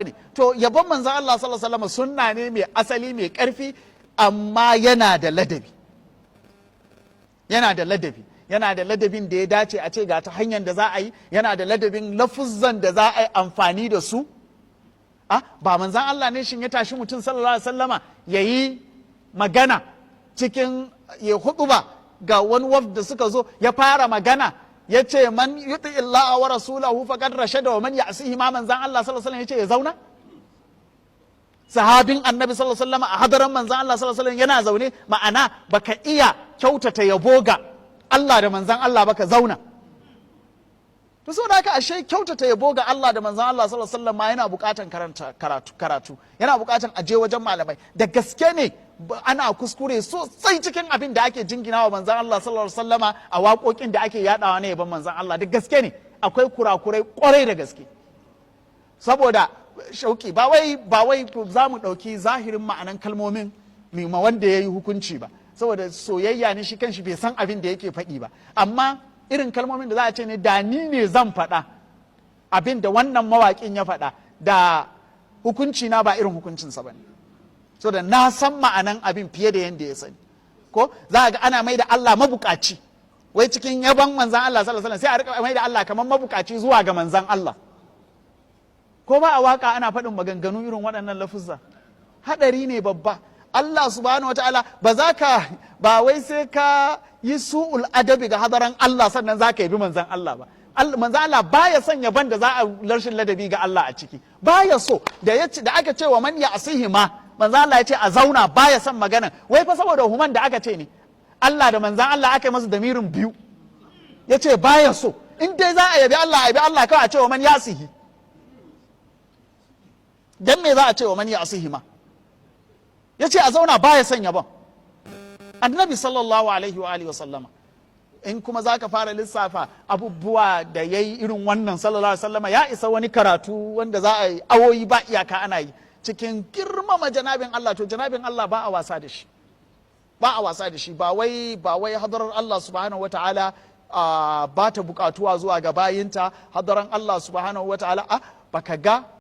Ne to yabon manzan Allah sallallahu alaihi wasallam sunna ne mai asali, mai karfi, amma yana da ladabi, yana da ladabi, yana da ladabin da ya dace a ce ga ta hanyar da za a yi, yana da ladabin lafuzzan da za a yi amfani da su. A ba manzan Allah ne shin ya tashi mutum sallallahu alaihi wasallama ya yi magana cikin ya huɗuba ga wani wafd da suka zo, ya fara magana ya ce: "Man يطع الله ورسوله فقد رشد ومن يعصهما"? Manzan Allah sallallahu alaihi wasallam ya ce ya zauna. Sahabin Annabi sallallahu alaihi wasallam a hadaran manzan Allah sallallahu alaihi wasallam yana zaune. Ma'ana, baka iya kyautata yabo ga Allah da manzan Allah baka zauna. To saboda haka, ashe kyautata yabo ga Allah da manzan Allah sallallahu alaihi wasallam ma yana bukatan karanta karatu, karatu yana bukatan aje wajen malamai. Da gaske ne ana kuskure sosai cikin abin da ake jingina wa manzan Allah sallallahu alaihi wasallama a waƙoƙin da ake yadawa na yabon manzan Allah. Da gaske ne akwai kurakurai kwarai da gaske, saboda shauki ba wai za mu ɗauki zahirin ma'anan kalmomin ma wanda ya yi hukunci ba, saboda soyayya ne, shi kanshi bai san abin da yake faɗi ba. Amma irin kalmomin da za a ce ne, da ni ne zan faɗa abin da wannan mawaƙin ya faɗa, da hukunci na ba irin hukuncinsa ba ne, so da na san ma'anan abin fiye da yadda ya sani. Ko za a ga ana mai da Allah mabukaci, wai cikin yabon manzan Allah sallallahu alaihi wasallam, sai a rika mai da Allah kamar mabukaci zuwa ga manzan Allah. Ko ba a waka ana faɗin maganganu irin waɗannan lafuzza? Haɗari ne babba. Allah subhanahu wataala, ba za ka ba wai sai ka yi سوء الأدب ga hadaran Allah sannan za ka yabi manzan Allah ba. Manzan Allah baya son yaban da za a rashin ladabi ga Allah a ciki, baya so. Da aka ce wa man يعصهما, manzan Allah ya ce a zauna, baya son magana. Wai fa saboda human da aka ce ne, Allah da manzan Allah aka yi masa damirin biyu, ya ce baya so. In dai za a yabi Allah, a yabi Allah kawai, a ce wa man يعصه. Dan me za a ce wa man يعصهما? Ya ce a zauna, baya son yabon Annabi sallallahu alaihi wa alihi wa sallama. In kuma za ka fara lissafa abubuwa da ya yi irin wannan sallallahu alaihi wasallama, ya isa wani karatu wanda za a yi awoyi ba iyaka ana yi cikin girmama janabin Allah. To janabin Allah ba a wasa da shi, ba a wasa da shi. Ba wai hadarar Allah subhanahu wataala ba ta bukatuwa zuwa ga bayinta. Hadaran Allah subhanahu wataala, baka ga